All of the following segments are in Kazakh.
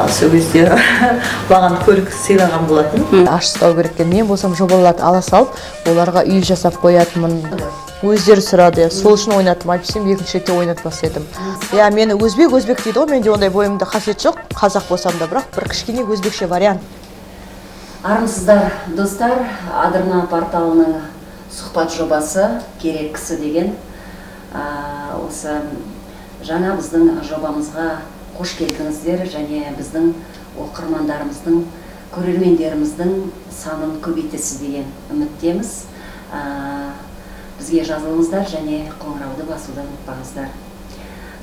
Сол кезде маған көлік сыйлаған болатын. Аш ұстау керек екен. Мен болсам жобаларды ала салып, оларға үй жасап қоятынмын. Өздері сұрады, сол үшін ойнаттым. Әйтпесем екінші ретте ойнатпас едім. Иә, мені өзбек, өзбек дейді ғой, менде ондай бойымда қасиет жоқ, қазақ болсам да, бірақ бір кішкене өзбекше вариант. Армысыздар, достар! Адырна порталының сұхбат жобасы «Керек кісі» деген осы жаңа біздің жобамызға қош келдіңіздер және біздің оқырмандарымыздың, көрермендеріміздің санын көбейтесіз деген үміттеміз. Бізге жазылыңыздар және қоңырауды басуды ұмытпаңыздар.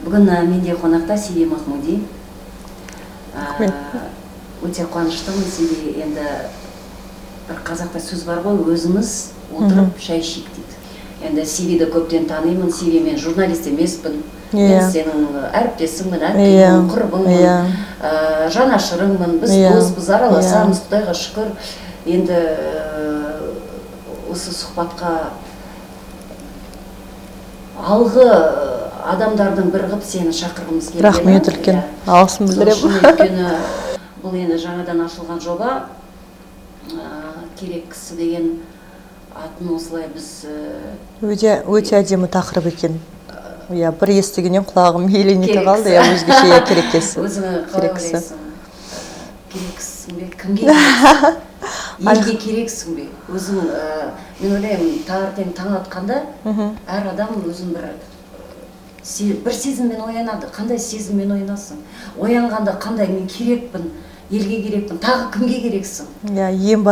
Бүгін менде қонақта Сиви Махмуди. Өте қуаныштымын, Сиви. Енді бір қазақта сөз бар ғой, өзіміз отырып шай ішейік дейді. Енді Сивиді көптен танимын. Сиви, мен журналист емеспін, мен сенің әріптесіңмін, әпкеңмін, құрбыңмын, жанашырыңмын. Біз доспыз, араласамыз, құдайға шүкір. Енді осы сұхбатқа алғы адамдардың бірі қылып сені шақырғымыз келгені. Рахмет үлкен, алғысымды Сол білдіремін. үшін, өйткені бұл енді жаңадан ашылған жоба, «Керек кісі» деген атын осылай біз Өте, өте әдемі тақырып екен, иә. Бір естігеннен құлағым елең ете Керек қалды. кісі. Иә, өзгеше, иә, керек кісі. Өзіңе қалай Керек кісі. ойлайсың? Керек кісісің бе? Кімге керексің? Елге керексің бе өзің? Мен ойлаймын, таңертең таң атқанда әр адам өзін бір сезіммен оянады. Қандай сезіммен оянасың? Оянғанда қандай: мен керекпін, елге керекпін, тағы кімге керексің? Иә, ең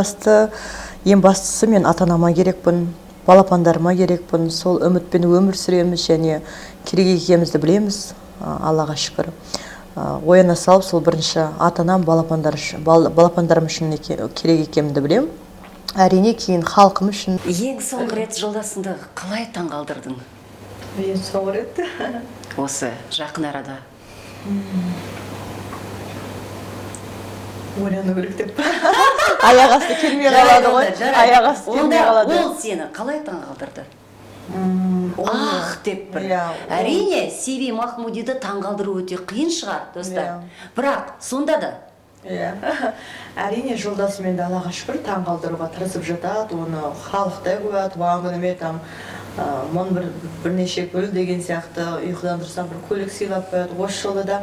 бастысы, мен ата анама керекпін, балапандарыма керекпін. Сол үмітпен өмір сүреміз және керек екенімізді білеміз, Аллаға шүкір. Ояна салып, сол бірінші ата анам, балапандар үшін, балапандарым үшін керек екенімді білемін. Әрине, кейін халқым үшін. Ең соңғы рет жолдасыңды қалай таңғалдырдың? Ең соңғы рет? Осы жақын арада. Ойлану керек деп. Аяқ асты келмей қалады ғой. Жарайды. Аяқ асты келмей Онда қалады. ол сені қалай таңғалдырды? Ах деп бір. Иә, Әрине, Сиви Махмудиді таңғалдыру өте қиын шығар, достар, бірақ сонда да. Иә, әрине, жолдасым енді, Аллаға шүкір, таңғалдыруға тырысып жатады. Оны халық та куә. Туған күніме там мың бір бірнеше гүл деген сияқты, ұйқыдан тұрсам, бір көлік сыйлап қояды. Осы жолы да,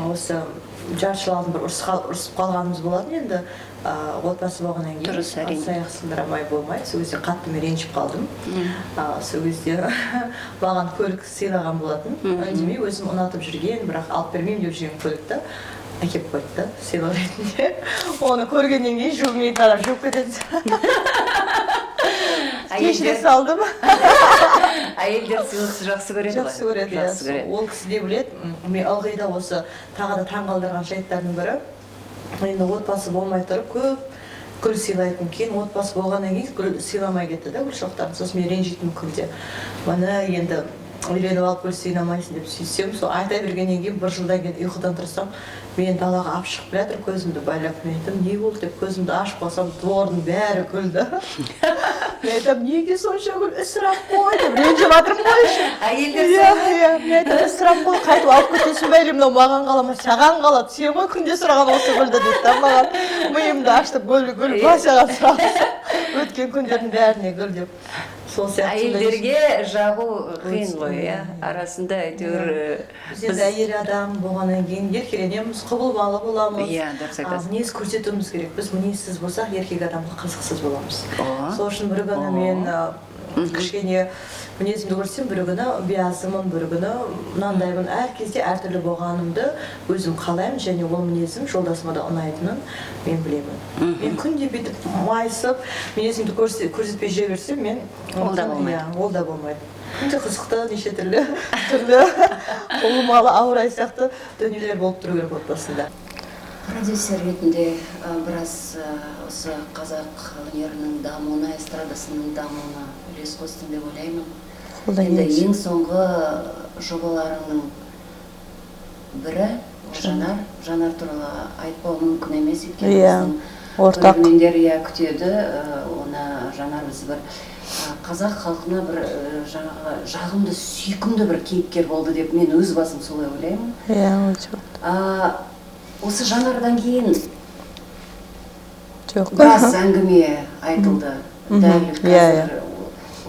осы жарты жыл алдын бір ұрысып қалғанымыз болатын. Енді отбасы болғаннан кейін Дұрыс, әрине. аяқ сындыра алмай болмайды. Сол кезде қатты мен ренжіп қалдым. Сол кезде маған көлік сыйлаған болатын. Үндемей, өзім ұнатып жүрген, бірақ алып бермеймін деп жүрген көлікті әкеліп қойды да сыйлық ретінде. Оны көргеннен кейін жуымайтын адам жуып кетеді. Кешіре салдым. Әйелдер сыйлықты жақсы көреді ғой. Жақсы көреді, иә. Жақсы көреді. Ол кісі де біледі. Мен ылғи да осы тағы да таңғалдырған жайттардың бірі, енді отбасы болмай тұрып көп гүл сыйлайтын. Кейін отбасы болғаннан кейін гүл сыйламай кетті да, гүл шоқтарын. Сосын мен ренжитінмін күнде: міне, енді үйленіп алып гүл сыйламайсың деп. Сөйтсем, сол айта бергеннен кейін, бір жылдан кейін ұйқыдан тұрсам, мені далаға алып шығып келе жатыр көзімді байлап. Мен айтамын: «Не болды?» – деп. Көзімді ашып қалсам, двордың бәрі гүлді. Мен айтамын: «Неге сонша гүл, ысырап қой», – деп ренжіп жатырмын ғой еще. Әйелдер Иә, иә, мен айтамын: «Ысырап қой, қайтып алып кетесің бе или мынау маған қала ма?» «Саған қалады, сен ғой күнде сұраған осы гүлді», – дейді да. Маған миымды ашты, гүл, гүл, саған сұраған өткен күндердің бәріне гүл деп. Сол сияқты. Әйелдерге жағу қиын ғой, иә, арасында әйтеуір. Біз енді әйел адам болғаннан кейін еркеленеміз, құбылмалы боламыз. Иә, дұрыс айтасың. Мінез көрсетуіміз керек. Біз мінезсіз болсақ, еркек адамға қызықсыз боламыз. О. Сол үшін бір күні мен кішкене мінезімді көрсем, бір күні биязымын, бір күні мынандаймын. Әр кезде әртүрлі болғанымды өзім қалаймын және ол мінезім жолдасыма да ұнайтынын мен білемін. Мен күнде бүйтіп майысып, мінезімді көрсетпей жүре берсем, мен Ол да болмайды. Иә, ол да болмайды. Өте қызықты, неше түрлі түрлі құбылмалы ауа райы сияқты дүниелер болып тұру керек отбасында. Продюсер ретінде біраз осы қазақ өнерінің дамуына, эстрадасының дамуына үлес қостың деп ойлаймын. Қолдан Енді келгенше. ең соңғы жобаларыңның бірі ол «Жанар». «Жанар» туралы айтпау мүмкін емес, өйткені біздің ортақ. көрермендер, иә, күтеді оны. Жанар біз бір қазақ халқына бір жаңағы жағымды, сүйкімді бір кейіпкер болды деп мен өз басым солай ойлаймын. Иә, өте. Осы Жанардан кейін Жоқ. Біраз әңгіме айтылды. Дәл Иә. қазір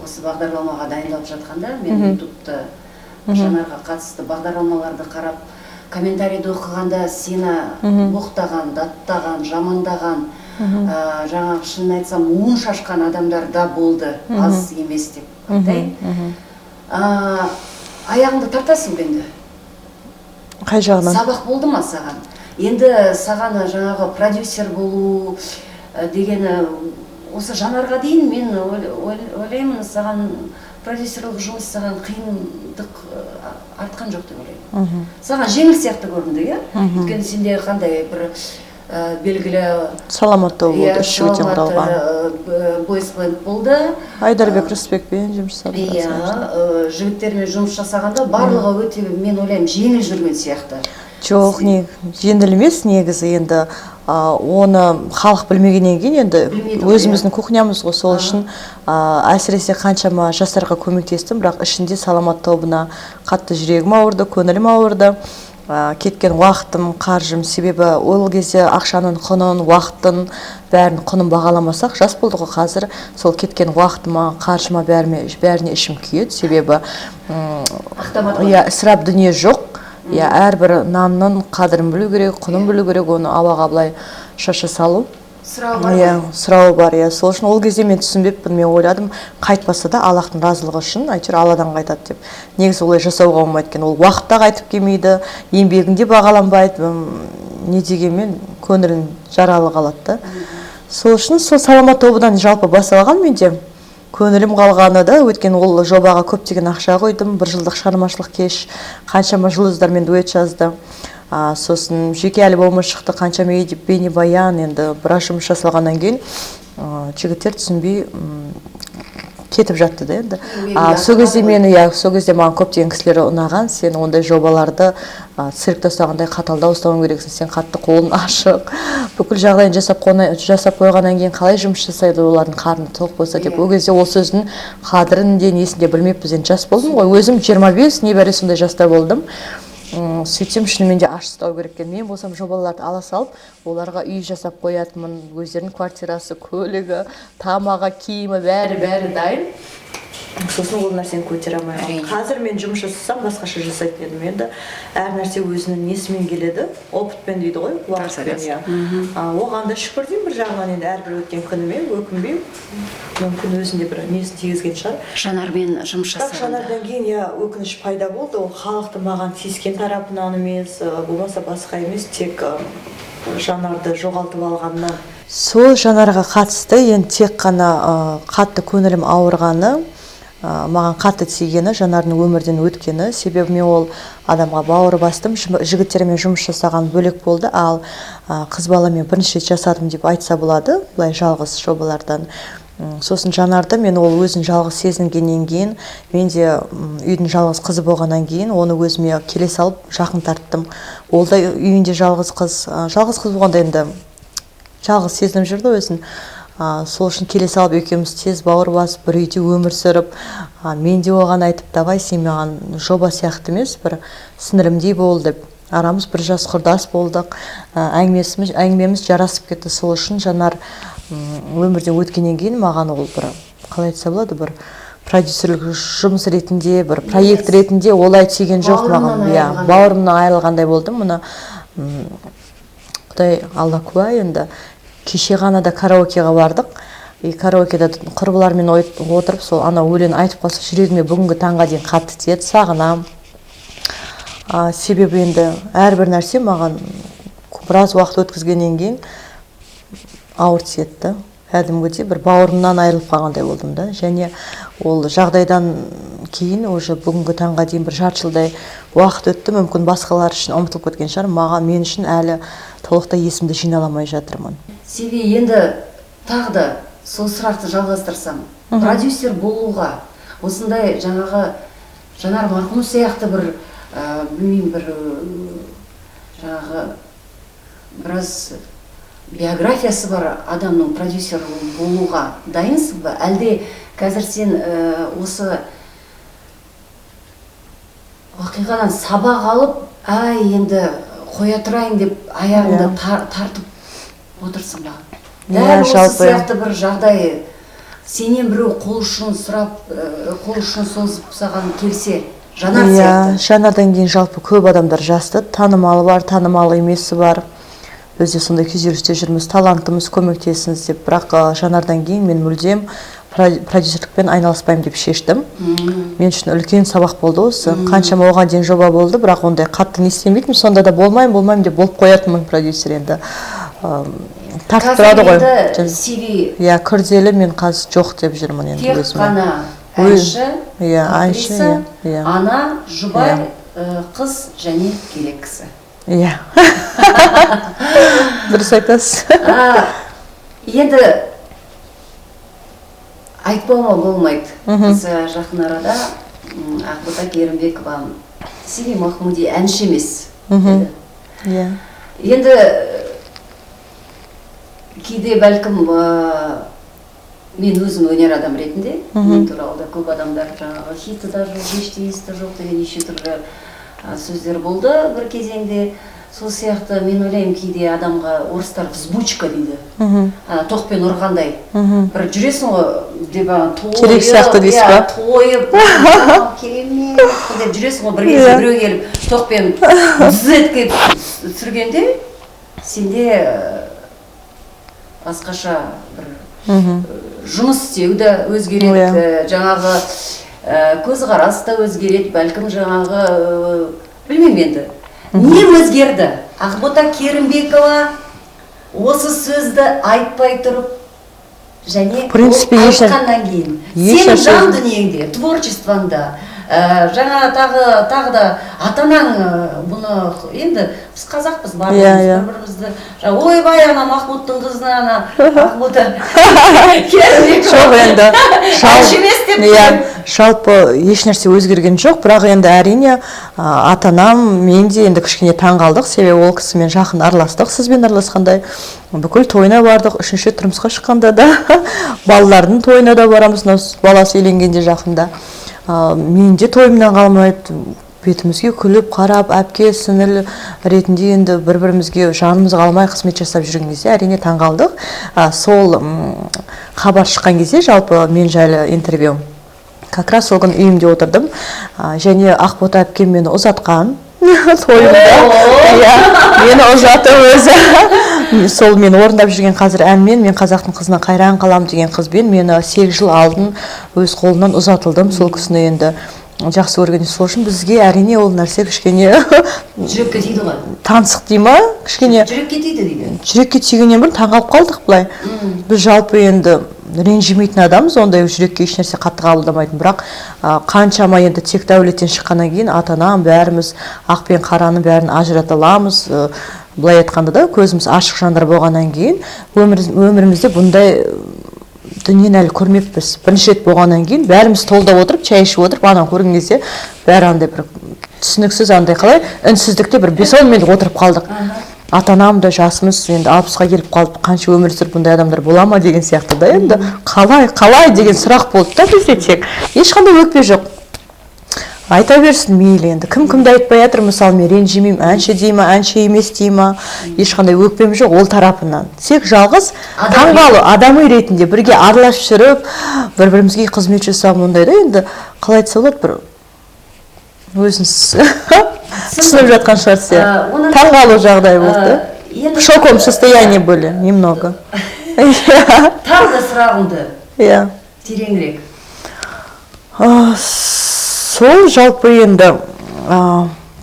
осы бағдарламаға дайындалып жатқанда, мен Ютубта Жанарға қатысты бағдарламаларды қарап, комментарийді оқығанда, сені боқтаған, даттаған, жамандаған, жаңағы, шынын айтсам, уын шашқан адамдар да болды, аз емес деп айтайын. Аяғыңды тартасың ба енді? Қай жағынан? Сабақ болды ма саған? Енді саған жаңағы продюсер болу дегені, осы Жанарға дейін мен ойлаймын, саған продюсерлік жұмыс саған қиындық артқан жоқ деп ойлаймын. Саған жеңіл сияқты көрінді, иә, өйткені сенде қандай бір белгілі Саламат тобы болды, үш жігіттен Саламат, құралған. Бойс бенд болды. Айдарбек Рысбекпен жұмыс жасадым. Иә, жігіттермен жұмыс жасағанда барлығы өте, мен ойлаймын, жеңіл жүрген сияқты. Жоқ, не жеңіл емес негізі. Енді оны халық білмегеннен кейін енді Білмейді ғой, өзіміздің кухнямыз ғой. Сол үшін әсіресе қаншама жастарға көмектестім, бірақ ішінде Саламат тобына қатты жүрегім ауырды, көңілім ауырды. Кеткен уақытым, қаржым, себебі ол кезде ақшаның құнын, уақыттың бәрін құнын бағаламасақ, жас болдық қой. Қазір сол кеткен уақытыма, қаржыма, бәріме, бәріне ішім күйеді, себебі Ақтамады ғой. Иә, ысырап дүние жоқ, иә. Әрбір нанның қадірін білу керек, құнын білу керек, оны ауаға былай шаша салу Сұрауы бар иә ғой. Сұрауы бар, иә. Сол үшін ол кезде мен түсінбеппін. Мен ойладым, қайтпаса да Аллахтың разылығы үшін, әйтеуір Алладан қайтады деп. Негізі олай жасауға болмайды екен. Ол уақыт та қайтып келмейді, еңбегің де бағаланбайды, не дегенмен көңілің жаралы қалады да. Сол үшін сол Саламат тобынан жалпы басталған менде көңілім қалғаны да, өйткені ол жобаға көптеген ақша қойдым. Бір жылдық шығармашылық кеш, қаншама жұлдыздармен дуэт жазды, сосын жеке альбомы шықты, қаншама бейнебаян. Енді біраз жұмыс жасалғаннан кейін жігіттер түсінбей кетіп жатты да енді. Еңбегіңді Сол кезде ақтамады. Мені, иә, сол кезде маған көптеген кісілер ұнаған: «Сен ондай жобаларды циркте ұстағандай қаталдау ұстауың керексің, сен қатты қолың ашық, бүкіл жағдайын жасап қойғаннан кейін қалай жұмыс жасайды олардың қарны тоқ болса», — деп. Ол кезде ол сөздің қадірін де, несін де білмеппіз енді, жас болдым ғой өзім, 25 небәрі сондай жаста болдым. Сөйтсем, шынымен де аш ұстау керек екен. Мен болсам жобаларды ала салып, оларға үй жасап қоятынмын, өздерінің квартирасы, көлігі, тамағы, киімі, бәрі бәрі дайын. Сосын ол нәрсені көтере алмай қалдым. Қазір мен жұмыс жасасам, басқаша жасайтын едім. Енді әр нәрсе өзінің несімен келеді, опытпен дейді ғой, уақытпен, иә. Оған да шүкір деймін бір жағынан. Енді әрбір өткен күніме өкінбеймін, мүмкін өзінде бір несін тигізген шығар. Жанармен жұмыс Бірақ жасағанда Жанардан кейін, иә, өкініш пайда болды. Ол халықты маған тиіскен тарапынан емес, болмаса басқа емес, тек Жанарды жоғалтып алғаннан. Сол Жанарға қатысты енді тек қана қатты көңілім ауырғаны, маған қатты тигені — Жанардың өмірден өткені. Себебі мен ол адамға бауыр бастым. Жігіттермен жұмыс жасаған бөлек болды, ал қыз баламен бірінші рет жасадым деп айтса болады, былай жалғыз жобалардан. Сосын Жанарды мен, ол өзін жалғыз сезінгеннен кейін, мен де үйдің жалғыз қызы болғаннан кейін, оны өзіме келе салып жақын тарттым. Ол да үйінде жалғыз қыз. Жалғыз қыз болғанда енді жалғыз сезініп жүрді өзін. Сол үшін келе салып екеуміз тез бауыр басып, бір үйде өмір сүріп, мен де оған айтып: «Давай, сен маған жоба сияқты емес, бір сіңілімдей бол», — деп. Арамыз бір жас, құрдас болдық, әңгімеміз жарасып кетті. Сол үшін Жанар өмірден өткеннен кейін маған ол бір, қалай айтса болады, бір продюсерлік жұмыс ретінде, бір проект ретінде олай тиген жоқ Бауырыңнан маған, иә. айырылғандай. Бауырымнан айырылғандай болдым. Мұны Құдай, Алла куә. Енді кеше ғана да караокеға бардық, и караокеде құрбылармен отырып, сол анау өлең айтып қалса, жүрегіме бүгінгі таңға дейін қатты тиеді, сағынамын. Себебі енді әрбір нәрсе маған біраз уақыт өткізгеннен кейін ауыр тиеді да. Кәдімгідей бір бауырымнан айырылып қалғандай болдым да. Және ол жағдайдан кейін уже бүгінгі таңға дейін бір жарты жылдай уақыт өтті. Мүмкін, басқалар үшін ұмытылып кеткен шығар, маған, мен үшін әлі толықтай есімді жинай алмай жатырмын. Себебі енді тағы да сол сұрақты жалғастырсам, продюсер болуға осындай жаңағы Жанар марқұм сияқты бір білмеймін, бір жаңағы біраз биографиясы бар адамның продюсер болуға дайынсың ба, әлде қазір сен осы оқиғадан сабақ алып, ай, енді Қоя тұрайын деп аяғыңды тартып отырсың ба? Иә, Дәл осы жалпы. сияқты бір жағдай, сенен біреу қол ұшын сұрап, қол ұшын созып саған келсе, Жанар Иә, сияқты. Жанардан кейін жалпы көп адамдар жазды, танымалы бар, танымал емесі бар, біз де сондай күйзелісте жүрміз, талантымыз, көмектесіңіз деп. Бірақ Жанардан кейін мен мүлдем продюсерлікпен айналыспаймын деп шештім. Мен үшін үлкен сабақ болды осы. Қаншама оған дейін жоба болды, бірақ ондай қатты не істемейтінмін. Сонда да болмаймын, болмаймын деп болып қоятынмын продюсер енді. Тартып Қазір тұрады ғой. енді CV Иә, күрделі, мен қазір жоқ деп жүрмін енді тек өзіме. қана әнші, Иә, әнші, актриса, иә, иә. ана, жұбай, қыз және керек кісі. Иә, дұрыс айтасыз. Енді айтпауыма болмайды. Біз жақын арада Ақбота Керімбекова Сиви Махмуди әнші емес деді. Енді кейде бәлкім мен өзім өнер адам ретінде, мен туралы да көп адамдар жаңағы хиті да жоқ, ештеңесі де жоқ деген неше түрлі сөздер болды бір кезеңде. Сол сияқты мен ойлаймын, кейде адамға, орыстар взбучка дейді, ана тоқпен ұрғандай бір жүресің ғой деп, ана тойып, Керек сияқты дейсіз иә, ба? Тойып, «Вау, керемет» деп жүресің ғой, бір кезде біреу келіп тоқпен зет түсіргенде, сенде басқаша бір жұмыс істеу де өзгереді, жаңағы көзқарас та өзгереді, бәлкім, жаңағы білмеймін енді не өзгерді. Ақбота Керімбекова осы сөзді айтпай тұрып және В принципе, ол айтқаннан кейін еш сенің жан дүниеңде, творчествоңда, жаңа тағы да ата анаң бұны, енді біз қазақпыз барлығымыз, Иә, иә. бір бірімізді жаңа, ойбай, ана Махмудтың қызына, ана Ақбота Керімбекова Жоқ, енді әнші емес деп. Иә, жалпы ешнәрсе өзгерген жоқ, бірақ енді әрине ата анам, мен де енді кішкене таң қалдық, себебі ол кісімен жақын араластық, сізбен араласқандай, бүкіл тойына бардық, үшінші рет тұрмысқа шыққанда да, балалардың тойына да барамыз, мынау баласы үйленгенде жақында. Мен де тойымнан қалмайды, бетімізге күліп қарап, әпке сіңіл ретінде енді бір бірімізге жанымыз қалмай қызмет жасап жүрген кезде әрине таң қалдық. Сол хабар шыққан кезде, жалпы мен жайлы интервью, как раз сол күні үйімде отырдым. Және Ақбота әпкем мені ұзатқан тойымда, иә, мені ұзатып өзі сол мен орындап жүрген қазір әнмен, «Мен қазақтың қызына қайран қаламын» деген қызбен мені 8 жыл алдын өз қолынан ұзатылдым. Сол кісіні енді жақсы көрген, сол үшін бізге әрине ол нәрсе кішкене Жүрекке тиді ғой. Таңсық дей ма кішкене. Жүрекке тиді дейді. Жүрекке тигеннен бұрын таңғалып қалдық былай. Біз жалпы енді ренжімейтін адамбыз, ондай жүрекке ешнәрсе қатты қабылдамайтын, бірақ қаншама енді тек дәулеттен шыққаннан кейін ата анам бәріміз ақ пен қараны бәрін ажырата аламыз, былай айтқанда да көзіміз ашық жандар болғаннан кейін өмірімізде бұндай дүниені әлі көрмеппіз. Бірінші рет болғаннан кейін бәріміз столда отырып, шай ішіп отырып, ананы көрген кезде бәрі андай бір түсініксіз, андай қалай, үнсіздікте бір 5-10 минут отырып қалдық. Ата анам да, жасымыз енді 60-қа келіп қалып, қанша өмір сүріп, бұндай адамдар бола ма деген сияқты да, енді қалай, қалай деген сұрақ болды да бізде. Тек ешқандай өкпе жоқ, айта берсін мейлі енді, кім кімді айтпай жатыр. Мысалы, мен ренжімеймін, әнші дей ма, әнші емес дей ма, ешқандай өкпем жоқ ол тарапынан, тек жалғыз таңғалу, адами ретінде бірге араласып жүріп, бір бірімізге қызмет жасау, ондай да енді қалай айтса болады, бір өзіңіз түсініп жатқан шығарсыз, иә. Таңғалу жағдай болды да. Енді В шоковом состоянии были немного, иә. Тағы да сұрағымды тереңірек. Сол жалпы енді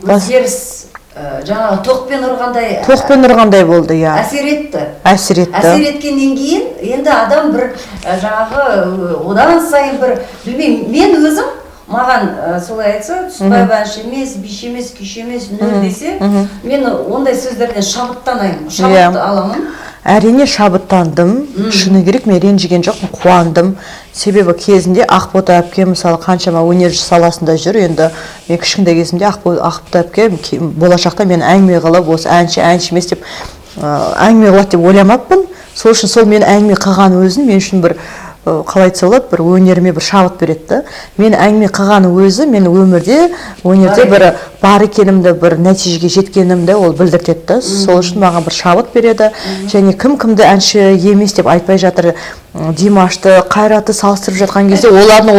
Өзгеріс, жаңағы тоқпен ұрғандай Тоқпен ұрғандай болды, иә. Әсер етті. Әсер етті. Әсер еткеннен кейін енді адам бір жаңағы одан сайын бір, білмеймін, мен өзім маған солай айтса, Түсіпбаева әнші емес, биші емес, күйші емес, нөл десе, мен ондай сөздерден шабыттанаймын, шабыт аламын. Әрине, шабыттандым. Шыны керек, мен ренжіген жоқпын, қуандым, себебі кезінде Ақбота әпке, мысалы, қаншама өнер саласында жүр енді, мен кішкентай кезімде Ақбота әпке болашақта мені әңгіме қылып, осы әнші, әнші емес деп әңгіме қылады деп ойламаппын. Сол үшін сол мені әңгіме қылған өзін мен үшін бір Қалай айтса болады, бір өнеріме бір шабыт береді да. Мен әңгіме қылғанның өзі мен өмірде, өнерде бір бар екенімді, бір нәтижеге жеткенімді ол білдіртеді да. Сол үшін маған бір шабыт береді. Және кім кімді әнші емес деп айтпай жатыр, Димашты, Қайратты салыстырып жатқан кезде, олардың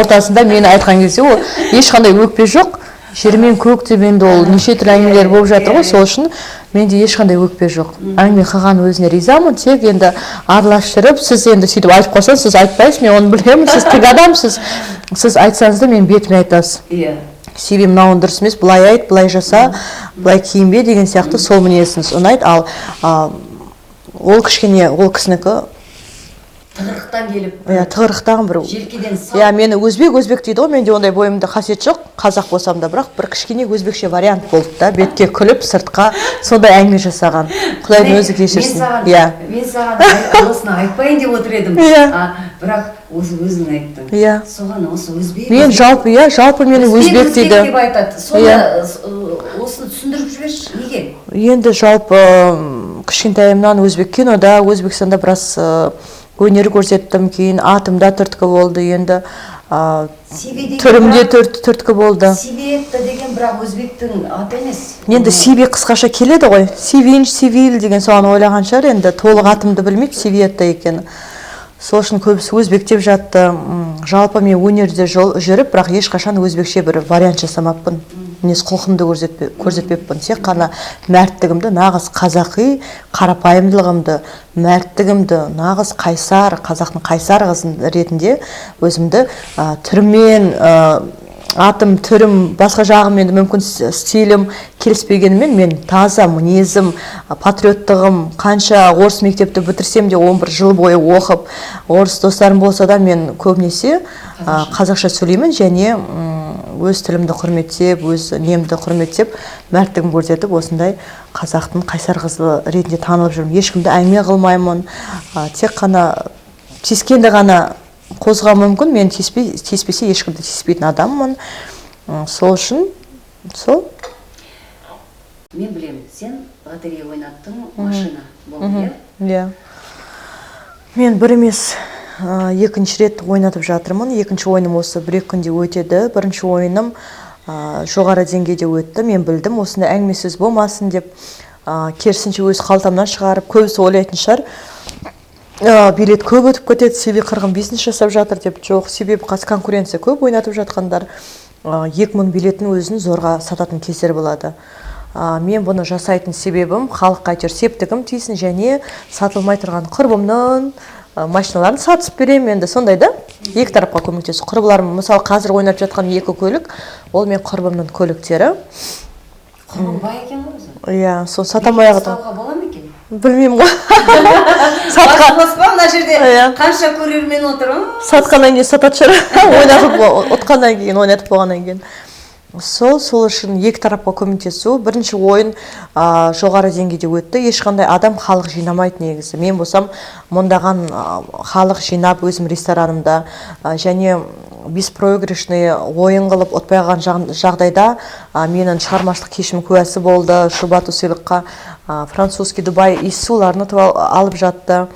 ортасында мені айтқан кезде, ол ешқандай өкпе жоқ. Жер мен көк деп енді ол неше түрлі әңгімелер болып жатыр ғой. Сол үшін менде ешқандай өкпе жоқ, әңгіме қылған өзіне ризамын. Тек енді араласып жүріп, сіз енді сөйтіп айтып қалсаңыз, сіз айтпайсыз, мен оны білемін, сіз тік адамсыз. Сіз айтсаңыз да, менің бетіме айтасыз: «Себебі мынауың дұрыс емес, былай айт, былай жаса, былай киінбе» деген сияқты. Сол мінезіңіз ұнайды. Ал ол кішкене, ол кісінікі Тығырықтан келіп. Иә, тығырықтан бір Желкеден сал. Иә, мені өзбек, өзбек дейді ғой. Менде ондай бойымда қасиет жоқ, қазақ болсам да, бірақ бір кішкене өзбекше вариант болды да. Бетке күліп, сыртқа сондай әңгіме жасаған, құдайдың өзі кешірсін. Мен саған, мен саған осыны айтпайын деп отыр едім. Бірақ осы өзің айттың. Соған осы өзбек Мен жалпы, иә, жалпы мені өзбек дейді. Деп айтады соны. Осыны түсіндіріп жіберші, неге? Енді жалпы кішкентайымнан өзбек кинода, Өзбекстанда біраз өнер көрсеттім. Кейін атымда түрткі болды енді, Сиви деген түрімде түрткі болды. Сивиетта деген бірақ өзбектің аты емес. Енді Сиви қысқаша келеді ғой, Сивинч, Сивил деген, соған ойлаған шығар енді. Толық атымды білмейді, Сивиетта екенін. Сол үшін көбісі өзбек деп жатты. Жалпы мен өнерде жол жүріп, бірақ ешқашан өзбекше бір вариант жасамаппын, мінез құлқымды көрсетпеппін. Тек қана мәрттігімді, нағыз қазақи қарапайымдылығымды, мәрттігімді, нағыз қайсар қазақтың қайсар қызы ретінде өзімді, түріммен, атым, түрім, басқа жағым енді мүмкін стилім келіспегенімен, мен таза мінезім, патриоттығым. Қанша орыс мектепті бітірсем де, 11 жыл бойы оқып, орыс достарым болса да, мен көбінесе қазақша сөйлеймін және өз тілімді құрметтеп, өз немді құрметтеп, мәрттігімді көрсетіп, осындай қазақтың қайсар қызы ретінде танылып жүрмін. Ешкімді әңгіме қылмаймын, тек қана тиіскенді ғана қозғау мүмкін. Мен тиіспесе, ешкімді тиіспейтін адаммын. Сол үшін сол. Мен білемін, сен лотерея ойнаттың, машина болды, иә? Иә, мен бір емес, екінші рет ойнатып жатырмын. Екінші ойыным осы 1-2 күнде өтеді. Бірінші ойыным жоғары деңгейде өтті. Мен білдім, осындай әңгіме сөз болмасын деп, керісінше өз қалтамнан шығарып. Көбісі ойлайтын шығар, билет көп өтіп кетеді, себебі қырғын бизнес жасап жатыр деп. Жоқ, себебі қазір конкуренция көп. Ойнатып жатқандар 2000 билеттің өзін зорға сататын кездер болады. Мен бұны жасайтын себебім халыққа әйтеуір септігім тисін және сатылмай тұрған құрбымның машиналарын сатып беремін. Енді сондай да, екі тарапқа көмектесу. Құрбыларым, мысалы, қазір ойнап жатқан екі көлік, ол мен құрбымның көліктері. Құрбың бай екен ғой өзі. Иә, сол сата алмай Билет ұстауға бола ма екен? Білмеймін ғой, сатқан Баспа мына жерде. Иә. Қанша көрермен отыр, ы? Сатқаннан кейін сататын шығар, ойнатып, ұтқаннан кейін, ойнатып болғаннан кейін. Сол үшін екі тарапқа көмектесу. Бірінші ойын жоғары деңгейде өтті. Ешқандай адам халық жинамайды негізі. Мен болсам мыңдаған халық жинап өзім ресторанымда, және беспроигрышный ойын қылып, ұтпай қалған жағдайда менің шығармашылық кешім куәсі болды. Шұбату сыйлыққа французский Дубай иіссуларын ұтып алып жатты.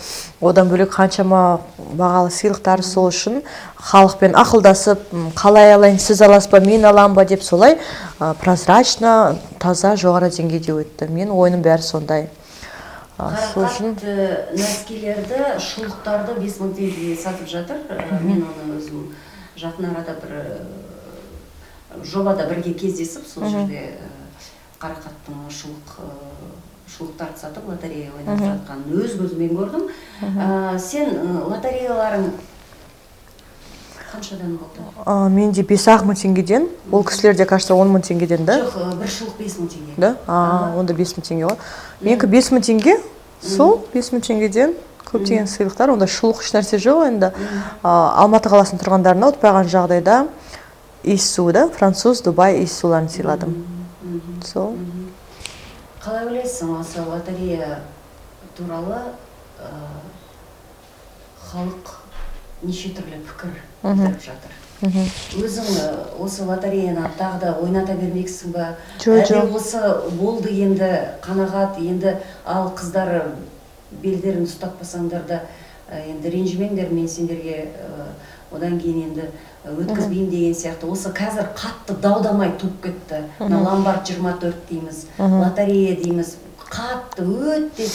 Одан бөлек қаншама бағалы сыйлықтар. Сол үшін халықпен ақылдасып, қалай алайын, сіз аласыз ба, мен аламын ба деп, солай прозрачно, таза, жоғары деңгейде өтті. Мен ойыным бәрі сондай. Сол үшін Қарақат нәскилерді, шұлықтарды 5000 теңгеге сатып жатыр. Мен оны өзім жақын арада бір жобада бірге кездесіп, сол жерде Қарақаттың шұлықтарды сатып, лотерея ойнап жатқанын өз көзіммен көрдім. Сен лотереяларың қаншадан болды? Менде 5-ақ мың теңгеден. Ол кісілерде, кажется, 10 мың теңгеден да. Жоқ, бір шұлық 5000 теңге. Да, онда 5000 теңге ғой. Менікі 5000 теңге. Сол 5000 теңгеден көптеген сыйлықтар. Онда шұлық, ешнәрсе жоқ енді. Алматы қаласының тұрғындарына ұтпай қалған жағдайда иіссу да, француз Дубай иіссуларын сыйладым сол. Қалай ойлайсың, осы лотерея туралы халық неше түрлі пікір білдіріп жатыр. Өзің осы лотереяны тағы да ойната бермексің ба? Жоқ, Әлде жоқ. осы болды енді, қанағат енді, ал қыздар, белдерін ұстатпасаңдар да Енді ренжімеңдер, мен сендерге одан кейін енді өткізбеймін деген сияқты. Осы қазір қатты дау-дамай туып кетті. Мына Ломбард 24 дейміз, лотерея дейміз, қатты өте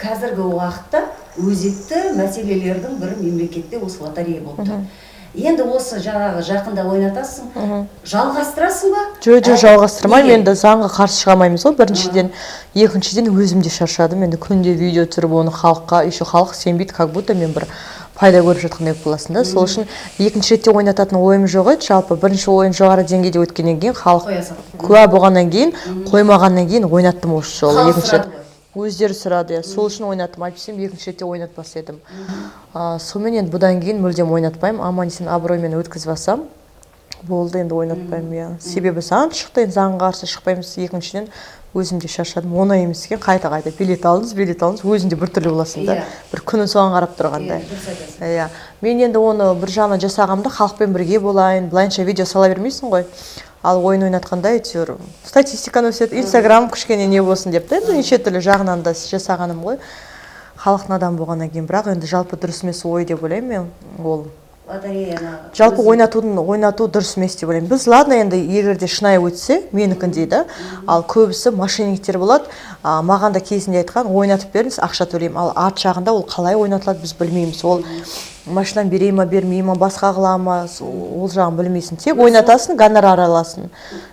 қазіргі уақытта өзекті мәселелердің бірі мемлекетте осы лотерея болып тұр. Енді осы жаңағы жақында ойнатасың, жалғастырасың ба? Жоқ, жалғастырмаймын. Неге? Енді заңға қарсы шыға алмаймыз ғой, біріншіден. Екіншіден, өзім де шаршадым енді күнде видео түсіріп, оны халыққа, еще халық сенбейді, как будто мен бір пайда көріп жатқандай болып қаласың да. Сол үшін екінші ретте ойнататын ойым жоқ еді. Жалпы бірінші ойын жоғары деңгейде өткеннен кейін, халық Қоя сал. куә болғаннан кейін, қоймағаннан кейін ойнаттым осы жолы. Халық Екінші рет сұрады ғой. Өздері сұрады, иә, сол үшін ойнаттым. Әйтпесем екінші ретте ойнатпас едім. Сонымен енді бұдан кейін мүлдем ойнатпаймын. Аман есен абыроймен өткізіп алсам болды, енді ойнатпаймын, иә. Себебі заң шықты, енді заңға қарсы шықпаймыз. Екіншіден, өзім де шаршадым, оңай емес екен. Қайта қайта билет алыңыз, билет алыңыз, өзің де біртүрлі боласың да, бір күні соған қарап тұрғандай. Иә, дұрыс айтасың. Иә, мен енді оны бір жағынан жасағанымда халықпен бірге болайын, былайынша видео сала бермейсің ғой. Ал ойын ойнатқанда әйтеуір статистиканы өседі, Инстаграм кішкене не болсын деп та, енді неше түрлі жағынан да жасағаным ғой, халықтың адамы болғаннан кейін. Бірақ енді жалпы дұрыс емес ой деп ойлаймын мен ол. Лотереяны Жалпы ойнату дұрыс емес деп ойлаймын. Біз, ладно, енді егер де шынайы өтсе, менікіндей да, ал көбісі мошенниктер болады. Маған да кезінде айтқан: «Ойнатып беріңіз, ақша төлеймін». Ал арт жағында ол қалай ойнатылады, біз білмейміз. Ол машинаны бере ма, бермей ма, басқа қыла ма, ол жағын білмейсің. Тек ойнатасың, гонорар аласың.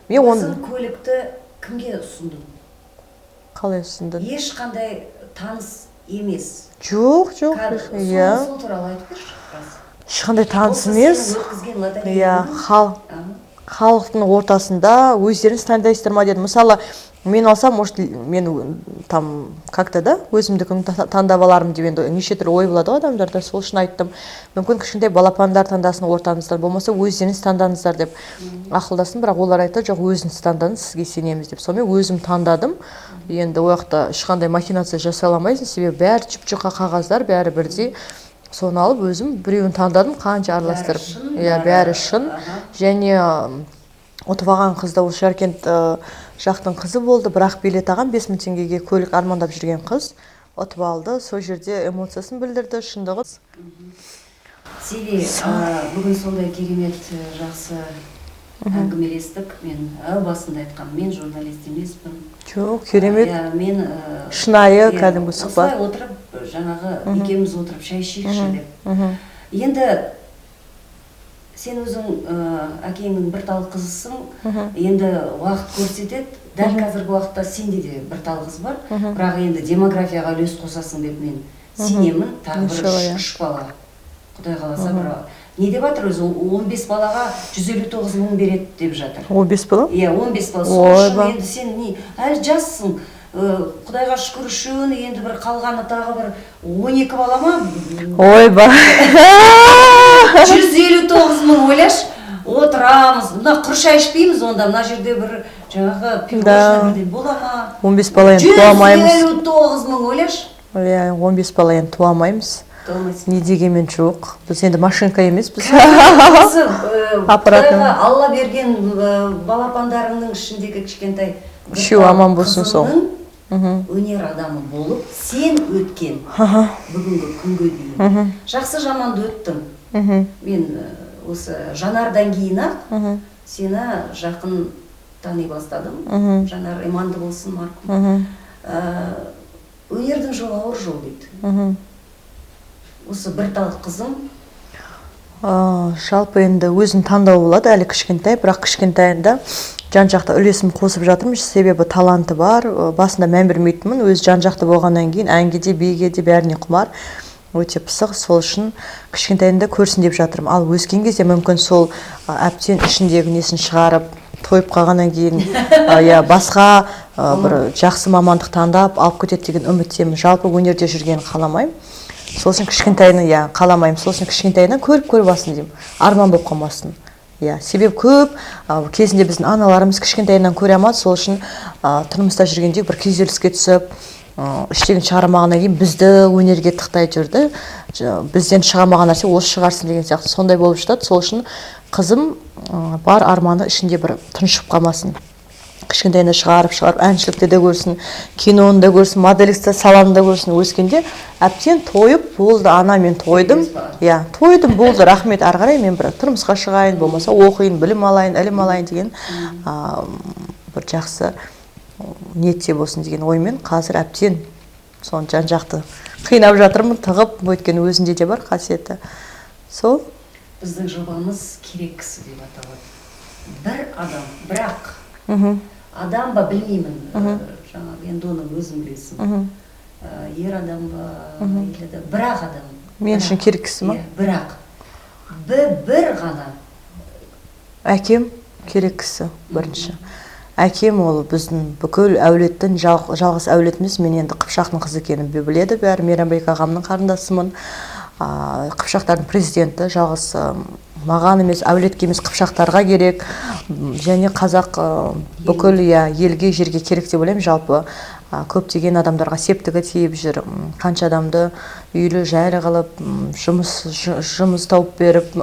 Мен оны Өзің көлікті кімге ұсындың? Қалай ұсындың? Ешқандай таныс емес. Жоқ. Иә. Сол туралы айтып берші біраз. Ешқандай таныс Осы емес. сен өткізген Иә, лотереяның халықтың ортасында өздеріңіз таңдайсыздар ма дедім. Мысалы, мен алсам, может, мен там как то да өзімдікін таңдап алармын деп енді неше түрлі ой болады ғой адамдарда. Сол үшін айттым: мүмкін, кішкентай балапандар таңдасын ортаңыздан, болмаса өздеріңіз таңдаңыздар деп ақылдастым. Бірақ олар айтты: «Жоқ, өзіңіз таңдаңыз, сізге сенеміз», – деп. Сонымен өзім таңдадым. Енді ол жақта ешқандай махинация жасай алмайсың, себебі бәрі жұп жұқа қағаздар, бәрі бірдей. Соны алып, өзім біреуін таңдадым, қанша араластырып. Шын, Иә, бәрі шын. Және ұтып алған қыз да осы Жаркент жақтың қызы болды. Бірақ билет алған, 5000 теңгеге көлік армандап жүрген қыз ұтып алды. Сол жерде эмоциясын білдірді, шындығы. Сиви, бүгін сондай керемет, жақсы әңгімелестік. Мен әу басында айтқанмын, мен журналист емеспін. Жоқ, керемет. Иә, мен Шынайы, иә, кәдімгі сұхбат. Осылай отырып, жаңағы екеуміз отырып шай ішейікші деп. Енді сен өзің әкеңнің бір тал қызысың. Енді уақыт көрсетеді. Дәл қазіргі уақытта сенде де бір тал қыз бар. Бірақ енді демографияға үлес қосасың деп мен сенемін. Тағы бір Иншалла, иә. үш бала. Құдай қаласа, бір не деп жатыр өзі, 15 балаға 159 мың береді деп жатыр. 15 бала? Иә, 15 бала. Сол үшін Ойбай. енді сен не, әлі жассың. Құдайға шүкір, үшеуін, енді бір қалғаны тағы бір 12 бала ма? Ойбай. 159 мың, ойлашы, отырамыз. Мына құр шай ішпейміз онда, мына жерде бір жаңағы пирожное бірдеңе бола ма? 15 бала енді туа алмаймыз. 159 мың, ойлашы. Иә, 15 бала енді туа алмаймыз. Туа. Не дегенмен, жоқ, біз енді машинка емеспіз. Осы Аппарат. Құдайға, Алла берген балапандарыңның ішіндегі кішкентай бір Үшеуі тал аман болсын сол. қызыңның өнер адамы болып сен өткен бүгінгі күнге дейін жақсы жаманды өттің. Мен осы Жанардан кейін ақ сені жақын тани бастадым. Жанар иманды болсын, марқұм. Өнердің жолы ауыр жол дейді. Осы бір тал қызым. Жалпы енді өзінің таңдауы болады, әлі кішкентай, бірақ кішкентайында жан жақты үлесім қосып жатырмын, себебі таланты бар. Басында мән бермейтінмін, өзі жан жақты болғаннан кейін әнге де, биге де, бәріне құмар, өте пысық. Сол үшін кішкентайында көрсін деп жатырмын. Ал өскен кезде мүмкін сол әбден ішіндегі несін шығарып, тойып қалғаннан кейін, иә, басқа бір жақсы мамандық таңдап алып кетеді деген үміттемін. Жалпы өнерде жүргенін қаламаймын. Сол үшін кішкентайынан, иә, қаламаймын. Сол үшін кішкентайынан көріп көріп алсын деймін, арман болып қалмасын, иә. Себебі көп кезінде біздің аналарымыз кішкентайынан көре алмады. Сол үшін тұрмыста жүргенде бір күйзеліске түсіп, іштегін шығара алмағаннан кейін бізді өнерге тықтай жүрді. Бізден шыға алмаған нәрсе осы шығарсын деген сияқты сондай болып жатады. Сол үшін қызым бар арманы ішінде бір тұншығып қалмасын. Кішкентайында шығарып шығарып, әншілікті де көрсін, киноны да көрсін, модельдік саланы да көрсін. Өскенде әбден тойып болды, ана, мен тойдым, иә, тойдым, болды, рахмет, ары қарай мен бір тұрмысқа шығайын, болмаса оқиын, білім алайын, ілім алайын деген бір жақсы ниетте болсын деген оймен қазір әбден соны жан жақты қинап жатырмын, тығып, өйткені өзінде де бар қасиеті сол. Біздің жобамыз «Керек кісі» деп аталады. Бір адам, бірақ адам ба, білмеймін, жаңағы енді оны өзің білесің, ер адам ба или да, бірақ адам. Мен үшін керек кісі ма? Иә, бірақ бір ғана. Әкем керек кісі. Бірінші әкем. Ол біздің бүкіл әулеттің жалғыз әулетіміз. Мен енді қыпшақтың қызы екенімді біледі бәрі, Мейрамбек ағамның қарындасымын. Қыпшақтардың президенті жалғыз маған емес, әулетке емес, қыпшақтарға керек. Және қазақ бүкіл, иә, елге, жерге керек деп ойлаймын. Жалпы көптеген адамдарға септігі тиіп жүр. Қанша адамды үйлі жайлы қылып, жұмыс тауып беріп,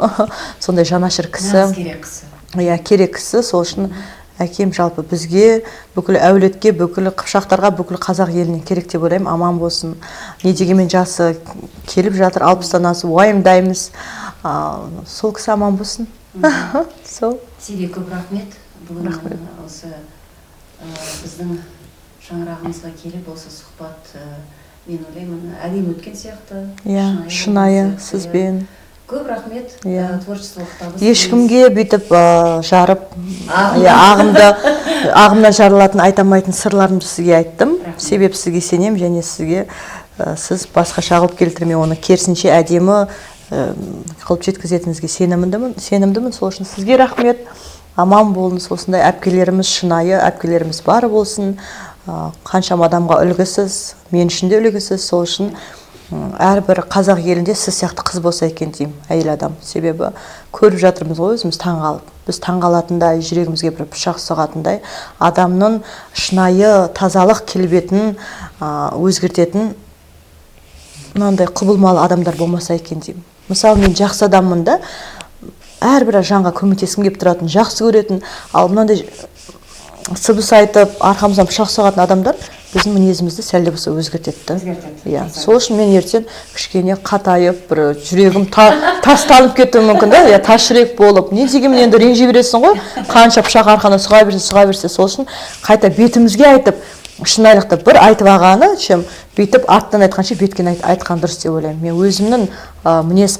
сондай жанашыр кісі. Нағыз керек кісі. Иә, керек кісі. Сол үшін әкем жалпы бізге, бүкіл әулетке, бүкіл қыпшақтарға, бүкіл қазақ еліне керек деп ойлаймын. Аман болсын. Не дегенмен жасы келіп жатыр, 60-тан асып, уайымдаймыз. Сол кісі аман болсын, сол. Сізге көп рахмет бүгін. Рахмет. Осы біздің шаңырағымызға келіп, осы сұхбат, мен ойлаймын, әдемі өткен сияқты. Иә, болған шынайы сияқты, иә. Сізбен. Көп рахмет. Иә. Творчестволық табыс. Ешкімге бүйтіп жарып Ағымда. Иә, ағымнан жарылатын, айта алмайтын сырларымды сізге айттым. Рахмет. Себебі сізге сенемін және сізге сіз басқаша қылып келтірмей, оны керісінше әдемі қылып жеткізетініңізге сенімдімін. Сол үшін сізге рахмет, аман болыңыз. Осындай әпкелеріміз, шынайы әпкелеріміз бар болсын. Қаншама адамға үлгісіз, мен үшін де үлгісіз. Сол үшін әрбір қазақ елінде сіз сияқты қыз болса екен деймін, әйел адам. Себебі көріп жатырмыз ғой өзіміз таңғалып, біз таңғалатындай, жүрегімізге бір пышақ сұғатындай, адамның шынайы тазалық келбетін өзгертетін мынандай құбылмалы адамдар болмаса екен деймін. Мысалы, мен жақсы адаммын да, әрбір жанға көмектескім келіп тұратын, жақсы көретін. Ал мынандай сыбыс айтып, арқамыздан пышақ соғатын адамдар біздің мінезімізді сәл де болса өзгертеді да. Өзгертеді. Иә, сол үшін мен ертең кішкене қатайып, бір жүрегім тастанып кетуі мүмкін да, иә, тас жүрек болып. Не дегенмен енді ренжи бересің ғой, қанша пышақ арқаны сұға берсе, сұға берсе. Сол үшін қайта бетімізге айтып, шынайылықты бір айтып алғаны, чем бүйтіп арттан айтқанша, беткен айтқан дұрыс деп ойлаймын. Мен өзімнің мінез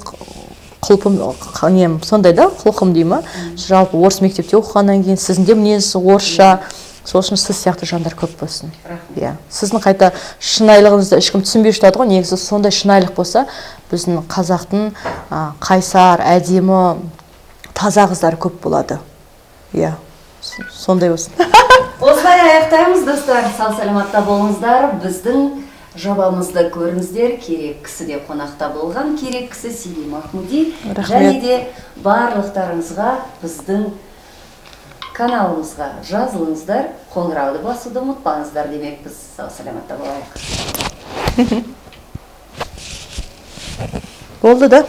құлпым, нем сондай да, құлқым дей ма, жалпы орыс мектепте оқығаннан кейін, сіздің де мінез орысша. Сол үшін сіз сияқты жандар көп болсын. Рахмет. Иә, сіздің қайта шынайылығыңызды ешкім түсінбей жатады ғой. Негізі сондай шынайылық болса, біздің қазақтың қайсар, әдемі, таза қыздары көп болады. Иә, сондай болсын. Осылай аяқтаймыз, достар. Сау саламатта болыңыздар. Біздің жобамызды көріңіздер. Керек кісіде қонақта болған керек кісі Сиви Махмуди. Рахмет. Және де барлықтарыңызға біздің каналымызға жазылыңыздар, қоңырауды басуды ұмытпаңыздар демекпіз. Сау саламатта болайық. Болды да.